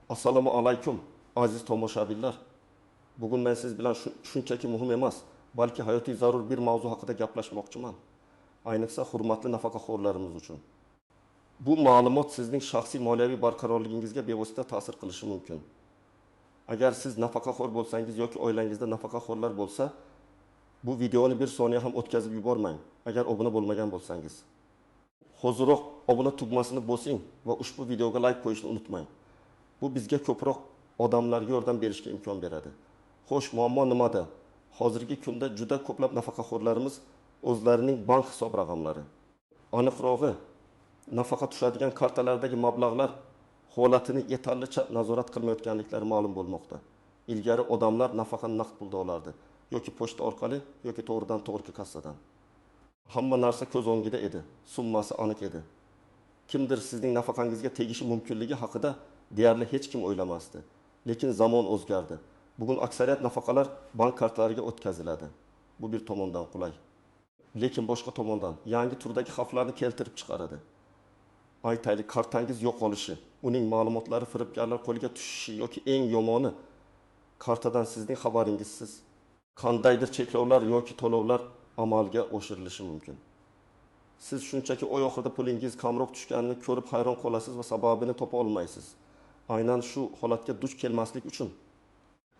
Assalomu alaykum, aziz tomoshabinlar. Bugun men siz bilan shunchaki muhim emas, balki hayotiy zarur bir mavzu haqida gaplashmoqchiman. Ayniqsa hurmatli nafaqaxo'rlarimiz uchun. Bu ma'lumot sizning shaxsiy moliyaviy barqarorligingizga bevosita ta'sir qilishi mumkin. Agar siz nafaqaxo'r bo'lsangiz yoki oilangizda nafaqaxo'rlar bo'lsa, bu videoni bir soniya ham o'tkazib yubormang, agar obuna bo'lmagan bo'lsangiz. Hoziroq obuna tugmasini bosing va ushbu videoga like qo'yishni unutmang. Bu bizga ko'proq odamlarga yordam berishga imkon beradi. Xo'sh, muammo nimada? Hozirgi kunda juda ko'plab nafaqaxo'rlarimiz o'zlarining bank hisob raqamlari, aniqrog'i nafaqa tushadigan kartalardagi mablag'lar holatini yetarlicha nazorat qilmayotganliklari ma'lum bo'lmoqda. Ilgari odamlar nafaqani naqd pulda olardi, yoki pochta orqali, yoki to'g'ridan to'g'ri kassadan. Hamma narsa ko'z o'ngida edi, summasi aniq edi. Kimdir sizning nafaqangizga tegishi mumkinligi haqida deyarli hech kim o'ylamasdi. Lekin zamon o'zgardi. Bugun aksariyat nafaqalar bank kartalariga o'tkaziladi. Bu bir tomondan qulay, lekin boshqa tomondan yangi turdagi xavflarni keltirib chiqaradi. Aytaylik, kartangiz yo'qolishi, uning ma'lumotlari firibgarlar qo'liga tushishi yoki eng yomoni kartadan sizning xabaringizsiz qandaydir cheklovlar yoki to'lovlar amalga oshirilishi mumkin. Siz shunchaki oy oxirida pulingiz kamroq tushganini ko'rib hayron qolasiz va sababini topa olmaysiz. Aynan shu holatga duch kelmaslik uchun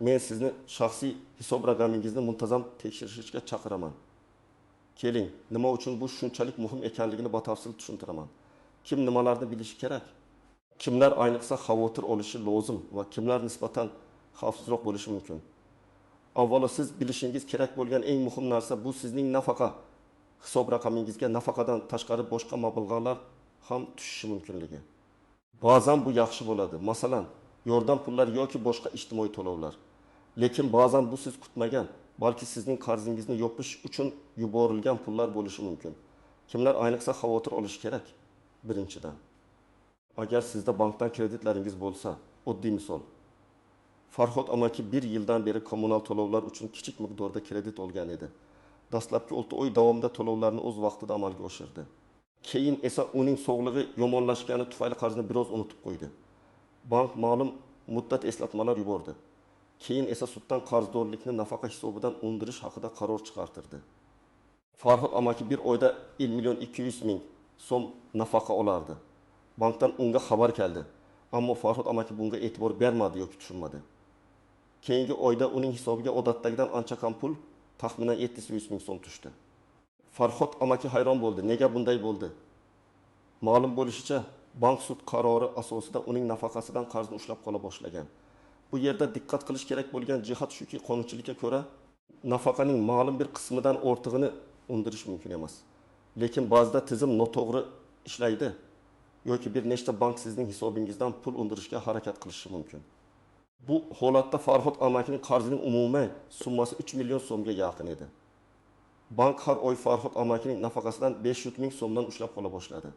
men sizni shaxsiy hisob raqamingizni muntazam tekshirishga chaqiraman. Keling, nima uchun bu shunchalik muhim ekanligini batafsil tushuntiraman. Kim nimalarni bilishi kerak? Kimlar ayniqsa xavotir olishi lozim va kimlar nisbatan xavfsizroq bo'lishi mumkin? Avvalo siz bilishingiz kerak bo'lgan eng muhim narsa bu sizning nafaqa hisob raqamingizga nafaqadan tashqari boshqa mablag'lar ham tushishi mumkinligi. Ba'zan bu yaxshi bo'ladi. Masalan, yordam pullari yoki boshqa ijtimoiy to'lovlar. Lekin ba'zan bu siz kutmagan, balki sizning qarzingizni yopish uchun yuborilgan pullar bo'lishi mumkin. Kimlar ayniqsa xavotir olishi kerak? Birinchidan, agar sizda bankdan kreditlaringiz bo'lsa, oddiy misol. Farhod amaki bir yildan beri kommunal to'lovlar uchun kichik miqdorda kredit olgan edi. Dastlabki 6 oy davomida to'lovlarni o'z vaqtida amalga oshirdi. Keyin esa uning sog'lig'i yomonlashgani tufayli qarzni biroz unutib qo'ydi. Bank ma'lum muddat eslatmalar yubordi. Keyin esa suddan qarzdorlikni nafaqa hisobidan undirish haqida qaror chiqartirdi. Farhod amaki bir oyda 1 million 200 ming so'm nafaqa olardi. Bankdan unga xabar keldi. Ammo Farhod amaki bunga e'tibor bermadi yoki tushunmadi. Keyingi oyda uning hisobiga odatdagidan ancha kam pul, taxminan 700 ming so'm tushdi. Farhod amaki hayron bo'ldi. Nega bunday bo'ldi? Ma'lum bo'lishicha, bank sud qarori asosida uning nafaqasidan qarzni ushlab qola boshlagan. Bu yerda diqqat qilish kerak bo'lgan jihat shuki, qonunchilikka ko'ra nafaqaning ma'lum bir qismidan ortig'ini undirish mumkin emas. Lekin ba'zida tizim noto'g'ri ishlaydi yoki bir nechta bank sizning hisobingizdan pul undirishga harakat qilishi mumkin. Bu holatda Farhod amakining qarzining umumiy summasi 3 million so'mga yaqin edi. Bank har oy Farhod amakining nafaqasidan 500 ming so'mdan ushlab qola boshladi.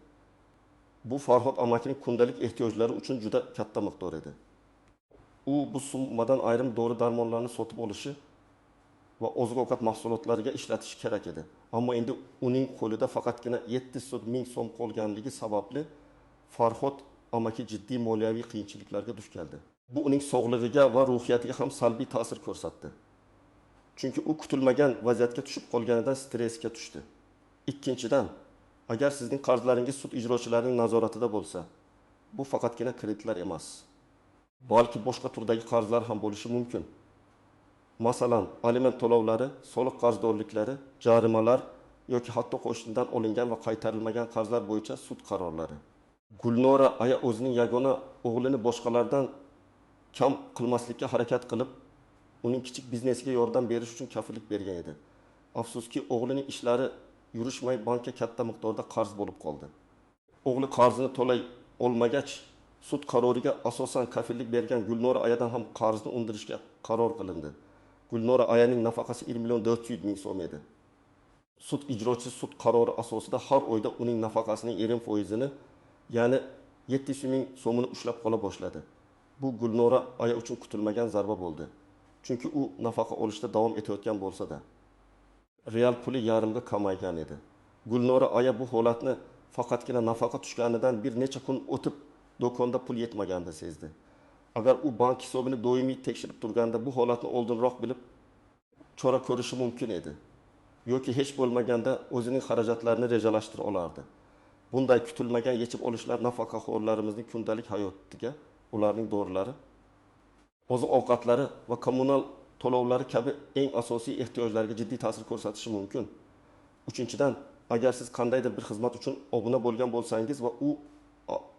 Bu Farhod amakining kundalik ehtiyojlari uchun juda katta miqdor edi. U bu summadan ayrim dori-darmonlarni sotib olishi va oziq-ovqat mahsulotlariga ishlatishi kerak edi. Ammo endi uning qo'lida faqatgina 700 ming so'm qolganligi sababli Farhod amaki jiddiy moliyaviy qiyinchiliklarga duch keldi. Bu uning sog'lig'iga va ruhiyatiga ham salbiy ta'sir ko'rsatdi. Chunki u kutilmagan vaziyatga tushib qolganidan stressga tushdi. Ikkinchidan, agar sizning qarzlaringiz sud ijrochilarining nazoratida bo'lsa, bu faqatgina kreditlar emas, balki boshqa turdagi qarzlar ham bo'lishi mumkin. Masalan, aliment to'lovlari, soliq qarzdorliklari, jarimalar yoki hatto qo'shnidan olingan va qaytarilmagan qarzlar bo'yicha sud qarorlari. Gulnora aya o'zining yagona o'g'lini boshqalardan kam qilmaslikka harakat qilib, uning kichik biznesiga yordam berish uchun kafillik bergan edi. Afsuski, o'g'lining ishlari yurishmay bankka katta miqdorda qarz bo'lib qoldi. O'g'li qarzini to'lay olmagach, sud qaroriga asosan kafillik bergan Gulnora ayadan ham qarzni undirishga qaror qilindi. Gulnora ayaning nafaqasi 1 million 400 ming so'm edi. Sud ijrochisi sud qarori asosida har oyda uning nafaqasining 50%ini, ya'ni 700 ming so'mini ushlab qola boshladi. Bu Gulnora aya uchun kutilmagan zarba bo'ldi. Chunki u nafaqa olishda davom etayotgan bo'lsa-da, real puli yarimga kamaygan edi. Gulnora aya bu holatni faqatgina nafaqa tushganidan bir necha kun o'tib do'konda pul yetmaganini sezdi. Agar u bank hisobini doimiy tekshirib turganda bu holatni oldinroq bilib, chora ko'rishi mumkin edi. Yoki hech bo'lmaganda o'zining xarajatlarini rejalashtira olardi. Bunday kutilmagan yechib olishlar nafaqaxo'rlarimizning kundalik hayotiga, ularning dorilari, oziq-ovqatlari va kommunal to'lovlari kabi eng asosiy ehtiyojlariga jiddiy ta'sir ko'rsatishi mumkin. Uchinchidan, agar siz qandaydir bir xizmat uchun obuna bo'lgan bo'lsangiz va u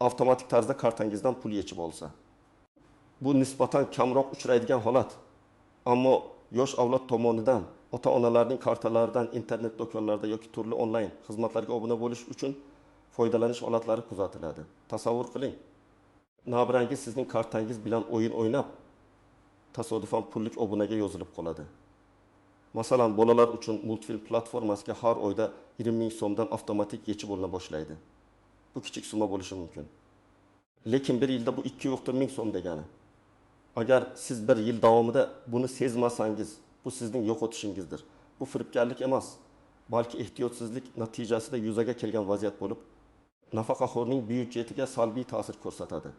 avtomatik tarzda kartangizdan pul yechib olsa. Bu nisbatan kamroq uchraydigan holat. Ammo yosh avlod tomonidan ota-onalarning kartalaridan internet do'konlarida yoki turli onlayn xizmatlarga obuna bo'lish uchun foydalanish holatlari kuzatiladi. Tasavvur qiling, navbarangiz sizning kartangiz bilan o'yin o'ynab, tasodifan pullik obunaga yozilib qoladi. Masalan, bolalar uchun multfilm platformasiga har oyda 20 ming so'mdan avtomatik yechib olina boshlaydi. Bu kichik summa bo'lishi mumkin. Lekin bir yilda bu 2,5 ming so'm degani. Agar siz bir yil davomida buni sezmasangiz, bu sizning yo'qotishingizdir. Bu firibgarlik emas, balki ehtiyotsizlik natijasida yuzaga kelgan vaziyat bo'lib, nafaqaxo'rning byudjetiga salbiy ta'sir ko'rsatadi.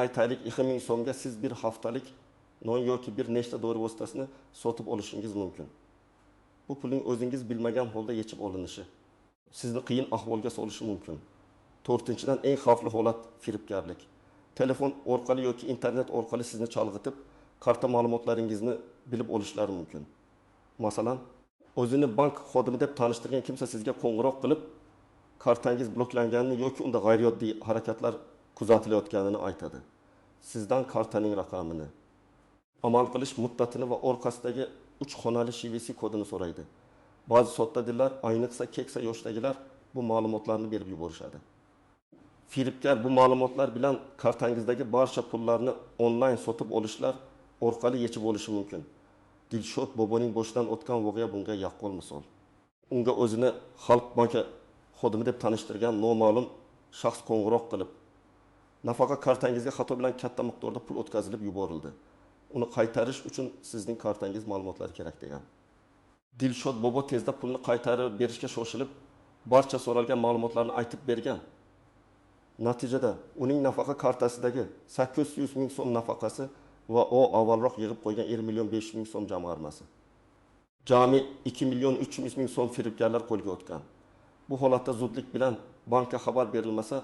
Aytaylik, 2 ming so'mga siz bir haftalik non yoki bir nechta dori vositasini sotib olishingiz mumkin. Bu pulning o'zingiz bilmagan holda yechib olinishi sizni qiyin ahvolga solishi mumkin. To'rtinchidan, eng xavfli holat firibgarlik. Telefon orqali yoki internet orqali sizni chalg'itib, karta ma'lumotlaringizni bilib olishlari mumkin. Masalan, o'zini bank xodimi deb tanishtirgan kimsa sizga qo'ng'iroq qilib, kartangiz bloklanganini yoki unda g'ayrioddiy harakatlar kuzatilayotganini aytadi. Sizdan kartaning raqamini, amal qilish muddatini va orqasidagi 3 xonali CVC kodini so'raydi. Ba'zi soddadillar, ayniqsa keksa yoshdagilar bu ma'lumotlarni berib yuborishadi. Firibgar bu ma'lumotlar bilan kartangizdagi barcha pullarni onlayn sotib olishlar orqali yechib olishi mumkin. Dilshod boboning boshidan o'tgan voqea bunga yaqqol misol. Unga o'zini Xalq banki xodimi deb tanishtirgan noma'lum shaxs qo'ng'iroq qilib, nafaqa kartangizga xato bilan katta miqdorda pul o'tkazilib yuborildi. Uni qaytarish uchun sizning kartangiz ma'lumotlari kerak degan. Dilshod bobo tezda pulni qaytarib berishga shoshilib, barcha so'ralgan ma'lumotlarni aytib bergan. Natijada uning nafaqa kartasidagi 800 ming so'm nafaqasi va u avvalroq yig'ib qo'ygan 1 million 500 ming so'm jamg'armasi. Jami 2 million 300 ming so'm firibgarlar qo'lga o'tgan. Bu holatda zudlik bilan bankka xabar berilmasa,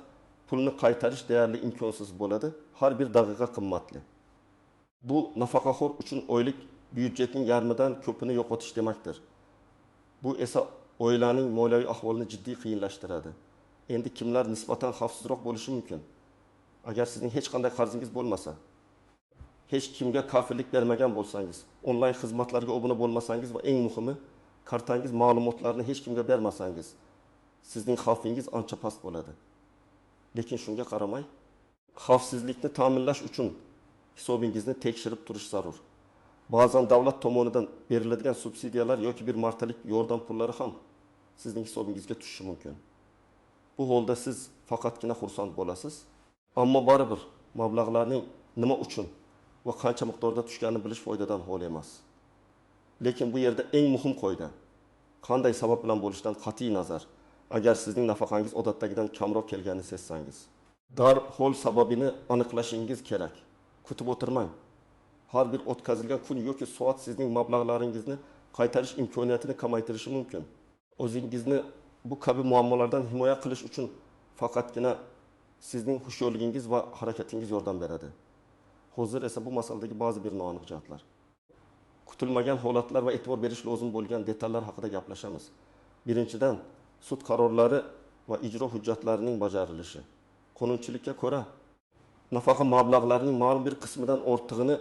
pulni qaytarish deyarli imkonsiz bo'ladi. Har bir daqiqa qimmatli. Bu nafaqaxo'r uchun oylik byudjetning yarmidan ko'pini yo'qotish demakdir. Bu esa oilaning moliyaviy ahvolini jiddiy qiyinlashtiradi. Endi kimlar nisbatan xavfsizroq bo'lishi mumkin? Agar sizning hech qanday qarzingiz bo'lmasa, hech kimga kafillik bermagan bo'lsangiz, onlayn xizmatlarga obuna bo'lmasangiz va eng muhimi, kartangiz ma'lumotlarini hech kimga bermasangiz, sizning xavfingiz ancha past bo'ladi. Lekin shunga qaramay, xavfsizlikni ta'minlash uchun hisobingizni tekshirib turish zarur. Ba'zan davlat tomonidan beriladigan subsidiyalar yoki bir martalik yordam pullari ham sizning hisobingizga tushishi mumkin. Bu holda siz faqatgina xursand bo'lasiz, ammo baribir mablag'larning nima uchun va qancha miqdorda tushganini bilish foydadan xoli emas. Lekin bu yerda eng muhim qoida, qanday sabab bilan bo'lishidan qat'iy nazar, agar sizning nafaqangiz odatdagidan kamroq kelganini sezsangiz, darhol sababini aniqlashingiz kerak. Kutib o'tirmang. Har bir o'tkazilgan kun yoki soat sizning mablag'laringizni qaytarish imkoniyatini kamaytirishi mumkin. O'zingizni bu kabi muammolardan himoya qilish uchun faqatgina sizning hushyorligingiz va harakatingiz yordam beradi. Hozir esa bu masaladagi ba'zi bir noaniq jihatlar, kutilmagan holatlar va e'tibor berish lozim bo'lgan detallar haqida gaplashamiz. Birinchidan, sud qarorlari va ijro hujjatlarining bajarilishi. Qonunchilikka ko'ra, nafaqa mablag'larining ma'lum bir qismidan ortig'ini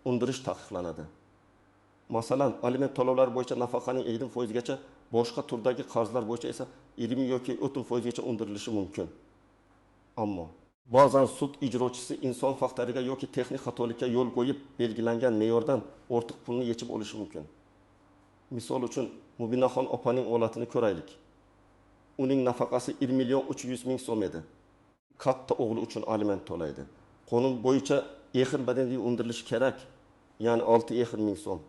undirish taqiqlanadi. Masalan, aliment to'lovlari bo'yicha nafaqaning 20% gacha, boshqa turdagi qarzlar bo'yicha esa 20 yoki 30% gacha undirilishi mumkin. Ammo ba'zan sud ijrochisi inson faktoriga yoki texnik xatolikka yo'l qo'yib belgilangan me'yordan ortiq pulni yechib olishi mumkin. Misol uchun, Mubinaxon opaning holatini ko'raylik. Uning nafaqasi 1 million 300 ming so'm edi. Katta o'g'li uchun aliment to'laydi. Qonun bo'yicha exir badaniy undirilishi kerak, ya'ni 6,5 ming so'm.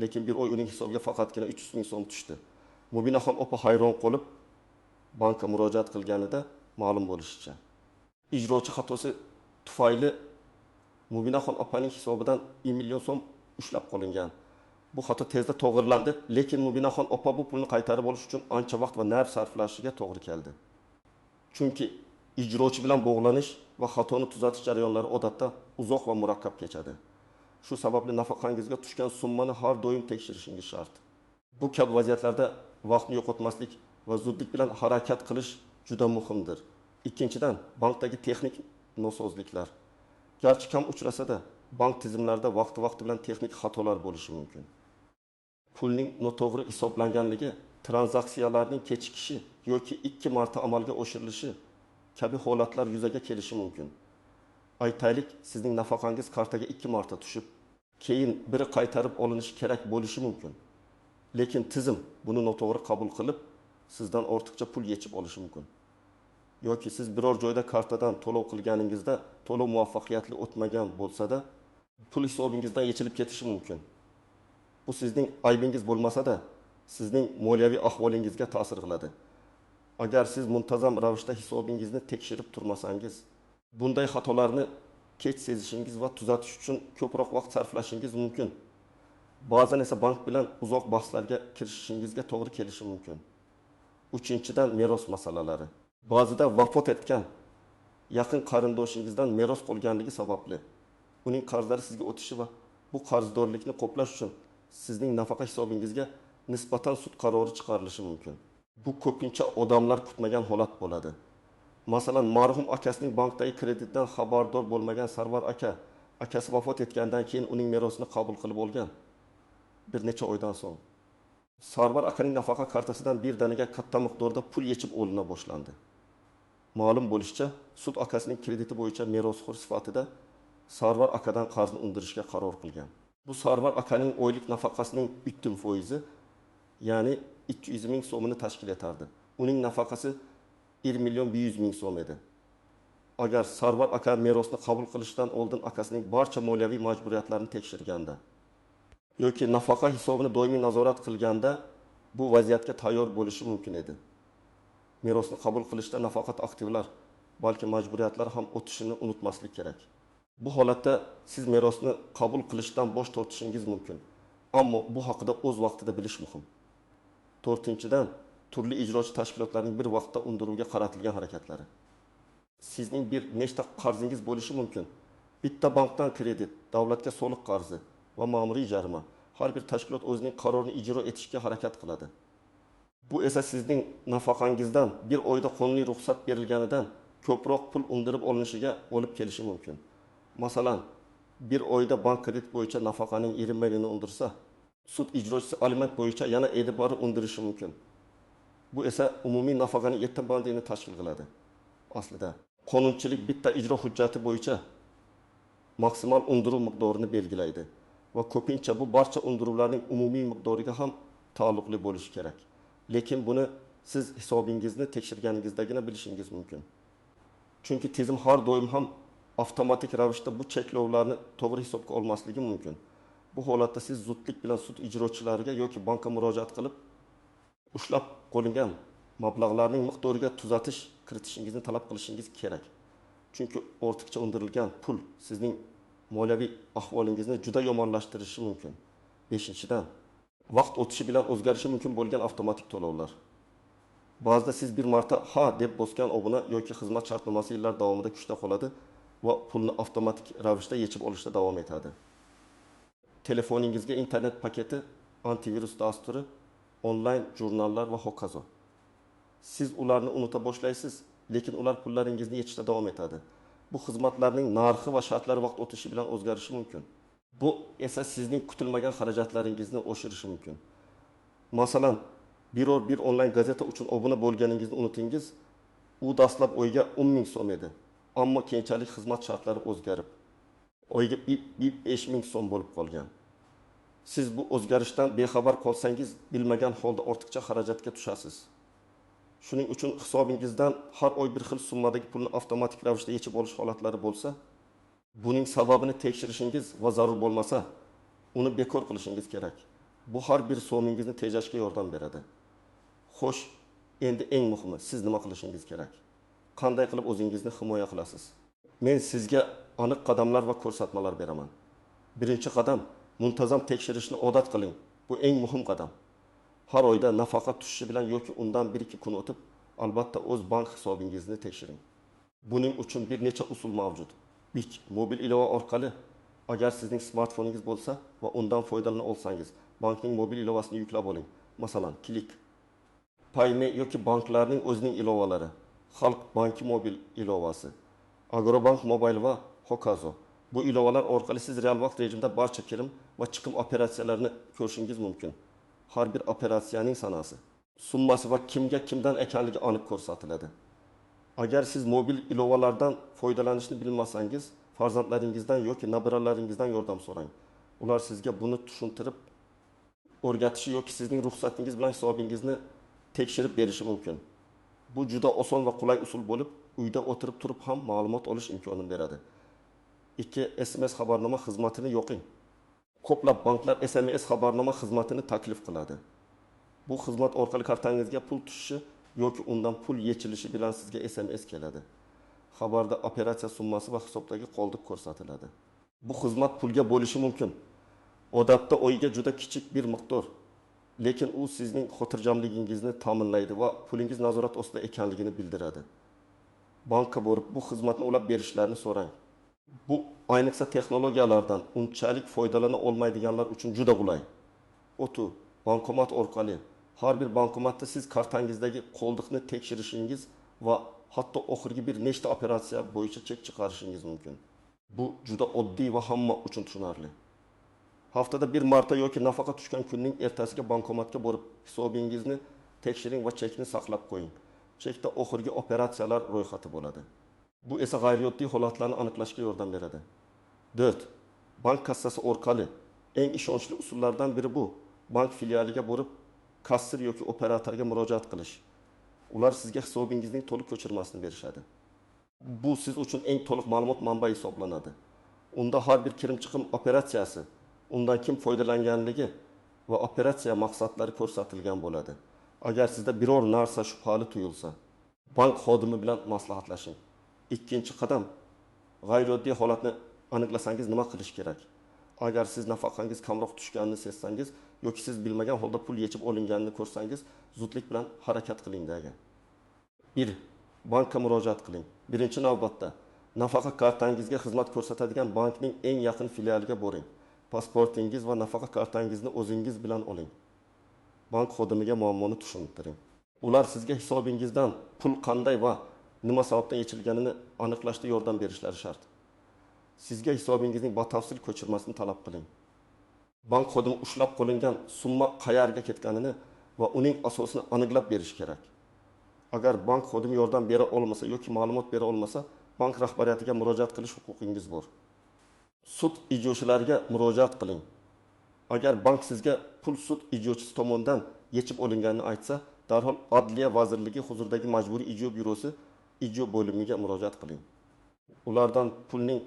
Lekin bir oy uning hisobiga faqatgina 300 ming so'm tushdi. Mubinaxon opa hayron qolib bankka murojaat qilganida ma'lum bo'lishicha, ijrochi xatosi tufayli Mubinaxon opaning hisobidan 1 million so'm ushlab qolingan. Bu xato tezda to'g'irlandi, lekin Mubinaxon opa bu pulni qaytarib olish uchun ancha vaqt va nerv sarflashiga to'g'ri keldi. Chunki ijrochi bilan bog'lanish va xatoni tuzatish jarayonlari odatda uzoq va murakkab kechadi. Shu sababli nafaqangizga tushgan summani har doim tekshirishingiz shart. Bu kabi vaziyatlarda vaqtni yo'qotmaslik va zudlik bilan harakat qilish juda muhimdir. Ikkinchidan, bankdagi texnik nosozliklar. Garchi kam uchrasa-da, bank tizimlarida vaqti-vaqti bilan texnik xatolar bo'lishi mumkin. Pulning noto'g'ri hisoblanganligi, tranzaksiyalarning kechikishi yoki 2 marta amalga oshirilishi kabi holatlar yuzaga kelishi mumkin. Aytaylik, sizning nafaqangiz kartaga 2 marta tushib, keyin biri qaytarib olinishi kerak bo'lishi mumkin. Lekin tizim buni noto'g'ri qabul qilib, sizdan ortiqcha pul yechib olishi mumkin. Yoki siz biror joyda kartadan to'lov qilganingizda to'lov muvaffaqiyatli o'tmagan bo'lsa-da, pul hisobingizdan yechilib ketishi mumkin. Bu sizning aybingiz bo'lmasa-da, sizning moliyaviy ahvolingizga ta'sir qiladi. Agar siz muntazam ravishda hisobingizni tekshirib turmasangiz, bunday xatolarni kech sezishingiz va tuzatish uchun ko'proq vaqt sarflashingiz mumkin. Ba'zan esa bank bilan uzoq bahslarga kirishishingizga to'g'ri kelishi mumkin. Uchinchidan, meros masalalari. Ba'zida vafot etgan yaqin qarindoshingizdan meros qolganligi sababli uning qarzlari sizga o'tishi va bu qarzdorlikni qoplash uchun sizning nafaqa hisobingizga nisbatan sud qarori chiqarilishi mumkin. Bu ko'pincha odamlar kutmagan holat bo'ladi. Masalan, marhum akasining bankdagi kreditdan xabardor bo'lmagan Sarvar aka, akasi vafot etgandan keyin uning merosini qabul qilib olgan bir necha oydan so'ng. Sarvar akaning nafaqa kartasidan birdaniga katta miqdorda pul yechib olina boshlandi. Ma'lum bo'lishicha, sud akasining krediti bo'yicha merosxo'r sifatida Sarvar akadan qarzni undirishga qaror qilgan. Bu Sarvar akaning oylik nafaqasining 3%, ya'ni 200 ming so'mini tashkil etardi. Uning nafaqasi 1 million 100 ming so'm edi. Agar Sarvar aka merosni qabul qilishdan oldin akasining barcha moliyaviy majburiyatlarini tekshirganda yoki nafaqa hisobini doimiy nazorat qilganda bu vaziyatga tayyor bo'lishi mumkin edi. Merosni qabul qilishda nafaqat aktivlar, balki majburiyatlar ham o'tishini unutmaslik kerak. Bu holatda siz merosni qabul qilishdan bosh tortishingiz mumkin. Ammo bu haqida o'z vaqtida bilish muhim. To'rtinchidan, turli ijrochi tashkilotlarning bir vaqtda undiruvga qaratilgan harakatlari. Sizning bir nechta qarzingiz bo'lishi mumkin. Bitta bankdan kredit, davlatga soliq qarzi va ma'muriy jarima. Har bir tashkilot o'zining qarorini ijro etishga harakat qiladi. Bu esa sizning nafaqangizdan bir oyda qonuniy ruxsat berilganidan ko'proq pul undirib olinishiga olib kelishi mumkin. Masalan, bir oyda bank kredit bo'yicha nafaqaning 20 mingini undirsa, sud ijrochisi aliment bo'yicha yana 50 bari undirishi mumkin. Bu esa umumiy nafaqaning 7 bandini tashkil qiladi. Aslida qonunchilik bitta ijro hujjati bo'yicha maksimal undiruv miqdorini belgilaydi va ko'pincha bu barcha undiruvlarning umumiy miqdoriga ham taalluqli bo'lishi kerak. Lekin buni siz hisobingizni tekshirganingizdagina bilishingiz mumkin. Chunki tizim har doim ham avtomatik ravishda bu cheklovlarni to'g'ri hisobga olmasligi mumkin. Bu holatda siz zudlik bilan sud ijrochilariga yoki bankka murojaat qilib, ushlab qo'lingan mablag'larning miqdoriga tuzatish kiritishingizni talab qilishingiz kerak. Chunki ortiqcha undirilgan pul sizning moliyaviy ahvolingizni juda yomonlashtirishi mumkin. Beshinchidan, vaqt o'tishi bilan o'zgarishi mumkin bo'lgan avtomatik to'lovlar. Ba'zida siz bir marta ha deb bosgan obuna yoki xizmat shartnomasi yillar davomida kuchda qoladi va pulni avtomatik ravishda yechib olishda davom etadi. Telefoningizga internet paketi, antivirus dasturi, onlayn jurnallar va hokazo. Siz ularni unuta boshlaysiz, lekin ular pullaringizni yechishda davom etadi. Bu xizmatlarning narxi va shartlari vaqt o'tishi bilan o'zgarishi mumkin. Bu esa sizning kutilmagan xarajatlaringizni oshirishi mumkin. Masalan, biror bir onlayn gazeta uchun obuna bo'lganingizni unutingiz, u dastlab oyga 10 ming so'm edi. Ammo keyinchalik xizmat shartlari o'zgarib, oyga 5 ming so'm bo'lib qolgan. Siz bu o'zgarishdan bexabar qolsangiz, bilmagan holda ortiqcha xarajatga tushasiz. Shuning uchun hisobingizdan har oy bir xil summadagi pulni avtomatik ravishda yechib olish holatlari bo'lsa, buning sababini tekshirishingiz va zarur bo'lmasa, uni bekor qilishingiz kerak. Bu har bir so'mingizni tejashga yordam beradi. Xo'sh, endi eng muhimi, siz nima qilishingiz kerak? Qanday qilib o'zingizni himoya qilasiz? Men sizga aniq qadamlar va ko'rsatmalar beraman. Birinchi qadam, muntazam tekshirishni odat qiling. Bu eng muhim qadam. Har oyda nafaqa tushishi bilan yoki undan bir-ikki kun o'tib, albatta o'z bank hisobingizni tekshiring. Buning uchun bir necha usul mavjud. 1. Mobil ilova orqali. Agar sizning smartfoningiz bo'lsa va undan foydalana olsangiz, bankning mobil ilovasini yuklab oling. Masalan, Click, Payme yoki banklarning o'zining ilovalari, Xalq banki mobil ilovasi, Agrobank Mobile va hokazo. Bu ilovalar orqali siz real vaqt rejimida barcha kirim va chiqim operatsiyalarini ko'rishingiz mumkin. Har bir operatsiyaning sanasi, summasi va kimga kimdan ekanligi aniq ko'rsatiladi. Agar siz mobil ilovalardan foydalanishni bilmasangiz, farzandlaringizdan yoki nabiralaringizdan yordam so'rang. Ular sizga buni tushuntirib o'rgatishi yoki sizning ruxsatingiz bilan hisobingizni tekshirib berishi mumkin. Bu juda oson va qulay usul bo'lib, uyda o'tirib turib ham ma'lumot olish imkonini beradi. 2. SMS xabarnoma xizmatini yoqing. Ko'plab banklar SMS xabarnoma xizmatini taklif qiladi. Bu xizmat orqali kartangizga pul tushishi yoki undan pul yechilishi bilan sizga SMS keladi. Xabarda operatsiya summasi va hisobdagi qoldiq ko'rsatiladi. Bu xizmat pulga bo'lishi mumkin. Odatda oyiga juda kichik bir miqdor, lekin u sizning xotirjamligingizni ta'minlaydi va pulingiz nazorat ostida ekanligini bildiradi. Bankka borib bu xizmatni ulab berishlarini so'rang. Bu ayniqsa texnologiyalardan unchalik foydalana olmaydiganlar uchun juda qulay. O'tu bankomat orqali har bir bankomatda siz kartangizdagi qoldiqni tekshirishingiz va hatto oxirgi bir nechta operatsiya bo'yicha chek chiqarishingiz mumkin. Bu juda oddiy va hamma uchun tushunarli. Haftada bir marta yoki nafaqa tushgan kunning ertasiga bankomatga borib hisobingizni tekshiring va chekni saqlab qo'ying. Chekda oxirgi operatsiyalar ro'yxati bo'ladi. Bu esa g'ayrioddiy holatlarni aniqlashga yordam beradi. 4. Bank kassasi orqali. Eng ishonchli usullardan biri bu. Bank filialiga borib kassir yoki operatorga murojaat qilish. Ular sizga hisobingizning to'liq ko'chirmasini berishadi. Bu siz uchun eng to'liq ma'lumot manbai hisoblanadi. Unda har bir kirim-chiqim operatsiyasi, undan kim foydalanganligi va operatsiya maqsadlari ko'rsatilgan bo'ladi. Agar sizda biror narsa shubhali tuyulsa, bank xodimi bilan maslahatlashing. Ikkinchi qadam, g'ayrioddiy holatni aniqlasangiz nima qilish kerak? Agar siz nafaqangiz kamroq tushganini sezsangiz yoki siz bilmagan holda pul yechib olinganini ko'rsangiz, zudlik bilan harakat qiling degan. 1. Bankka murojaat qiling. Birinchi navbatda nafaqa kartangizga xizmat ko'rsatadigan bankning eng yaqin filialiga boring. Pasportingiz va nafaqa kartangizni o'zingiz bilan oling. Bank xodimiga muammoni tushuntiring. Ular sizga hisobingizdan pul qanday va nima sababdan yechilganini aniqlashda yordam berishlari shart. Sizga hisobingizning batafsil ko'chirmasini talab qiling. Bank xodimi ushlab qo'lingan summa qayerga ketganini va uning asosini aniqlab berish kerak. Agar bank xodimi yordam bera olmasa yoki ma'lumot bera olmasa, bank rahbariyatiga murojaat qilish huquqingiz bor. Sud ijrochilariga murojaat qiling. Agar bank sizga pul sud ijrochisi tomonidan yechib olinganini aytsa, darhol Adliya vazirligi huzuridagi majburiy ijro byurosi ijro bo'limiga murojaat qiling. Ulardan pulning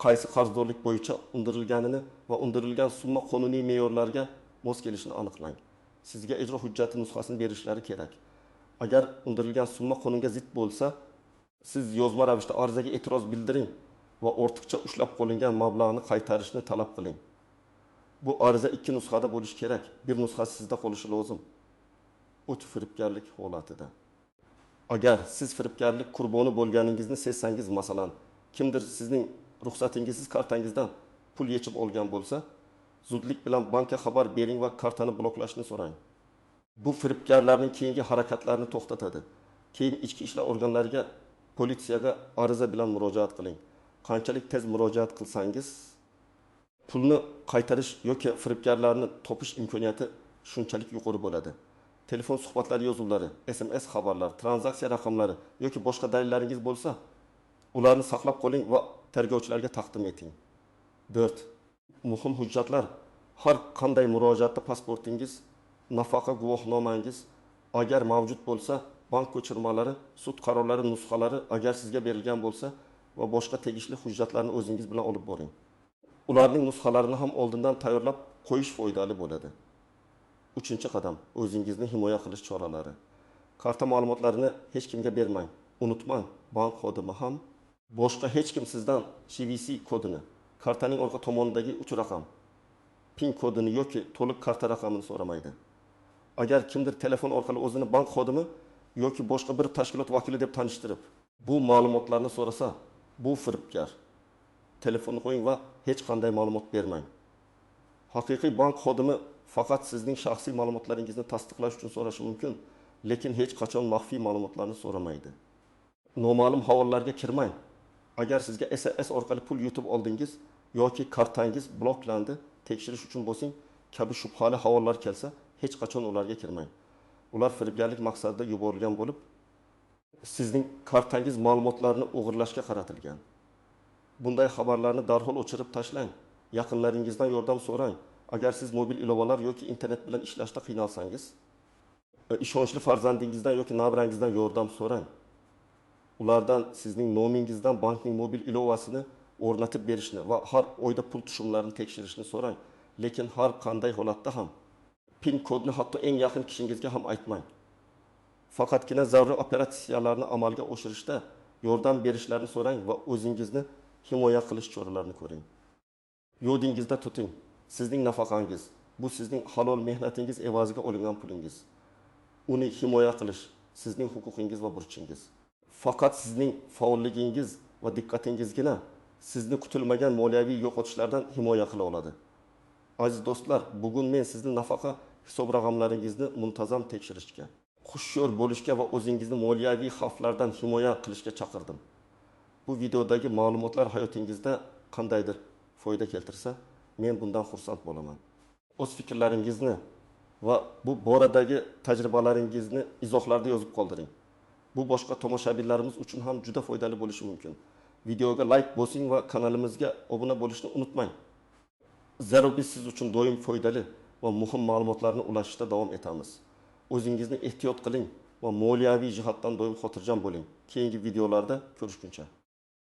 qaysi qarzdorlik bo'yicha undirilganini va undirilgan summa qonuniy me'yorlarga mos kelishini aniqlang. Sizga ijro hujjati nusxasini berishlari kerak. Agar undirilgan summa qonunga zid bo'lsa, siz yozma ravishda arizaga e'tiroz bildiring va ortiqcha ushlab qo'lingan mablag'ni qaytarishni talab qiling. Bu ariza 2 nusxada bo'lishi kerak. Bir nusxasi sizda qolishi lozim. O'ti firibgarlik holatida. Agar siz firibgarlik qurboni bo'lganingizni sezsangiz, masalan, kimdir sizning ruxsatingizsiz kartangizdan pul yechib olgan bo'lsa, zudlik bilan bankka xabar bering va kartani bloklashni so'rang. Bu firibgarlarning keyingi harakatlarini to'xtatadi. Keyin ichki ishlar organlariga, politsiyaga ariza bilan murojaat qiling. Qanchalik tez murojaat qilsangiz, pulni qaytarish yoki firibgarlarni topish imkoniyati shunchalik yuqori bo'ladi. Telefon suhbatlari yozuvlari, SMS xabarlar, tranzaksiya raqamlari yoki boshqa dalillaringiz bo'lsa, ularni saqlab qoling va tergovchilarga taqdim eting. 4. Muhim hujjatlar. Har qanday murojaatda pasportingiz, nafaqa guvohnomangiz agar mavjud bo'lsa, bank ko'chirmalari, sud qarorlari nusxalari agar sizga berilgan bo'lsa va boshqa tegishli hujjatlarni o'zingiz bilan olib boring. Ularning nusxalarini ham oldindan tayyorlab qo'yish foydali bo'ladi. 3-qadam, o'zingizni himoya qilish choralari. Karta ma'lumotlarini hech kimga bermang. Unutmang, bank xodimi ham, Boshqa hech kim sizdan CVC kodini, kartaning orqa tomonidagi uch raqam, PIN kodini yoki to'liq karta raqamini so'ramaydi. Agar kimdir telefon orqali o'zini bank xodimi yoki boshqa bir tashkilot vakili deb tanishtirib, bu ma'lumotlarni so'rasa, bu firibgar. Telefonni qo'ying va hech qanday ma'lumot bermang. Haqiqiy bank xodimi faqat sizning shaxsiy ma'lumotlaringizni tasdiqlash uchun so'rashi mumkin, lekin hech qachon maxfiy ma'lumotlarni so'ramaydi. Noma'lum havolalarga kirmang. Agar sizga SMS orqali pul yutib oldingiz yoki kartangiz bloklandi, tekshirish uchun bosing kabi shubhali havolalar kelsa, hech qachon ularga kirmang. Ular firibgarlik maqsadida yuborilgan bo'lib, sizning kartangiz ma'lumotlarini o'g'irlashga qaratilgan. Bunday xabarlarni darhol o'chirib tashlang. Yaqinlaringizdan yordam so'rang. Agar siz mobil ilovalar yoki internet bilan ishlashda qiynalsangiz, ishonchli farzandingizdan yoki nabirangizdan yordam so'rang. Ulardan sizning nomingizdan bankning mobil ilovasini o'rnatib berishni va har oyda pul tushumlarini tekshirishni so'rang. Lekin har qanday holatda ham PIN kodni hatto eng yaqin kishingizga ham aytmang. Faqatgina zaruriy operatsiyalarni amalga oshirishda yordam berishlarini so'rang va o'zingizni himoya qilish choralarini ko'ring. Yodingizda tuting, sizning nafaqangiz, bu sizning halol mehnatingiz evaziga olingan pulingiz. Uni himoya qilish sizning huquqingiz va burchingiz. Faqat sizning faolligingiz va diqqatingizgina sizni kutilmagan moliyaviy yo'qotishlardan himoya qila oladi. Aziz do'stlar, bugun men sizni nafaqa hisob raqamlaringizni muntazam tekshirishga, hushyor bo'lishga va o'zingizni moliyaviy xavflardan himoya qilishga chaqirdim. Bu videodagi ma'lumotlar hayotingizda qandaydir foyda keltirsa, men bundan xursand bo'laman. O'z fikrlaringizni va bu boradagi tajribalaringizni izohlarda yozib qoldiring. Bu boshqa tomoshabinlarimiz uchun ham juda foydali bo'lishi mumkin. Videoga like bosing va kanalimizga obuna bo'lishni unutmang. Zero biz siz uchun doim foydali va muhim ma'lumotlarni ulashishda davom etamiz. O'zingizni ehtiyot qiling va moliyaviy jihatdan doim xotirjam bo'ling. Keyingi videolarda ko'rishguncha.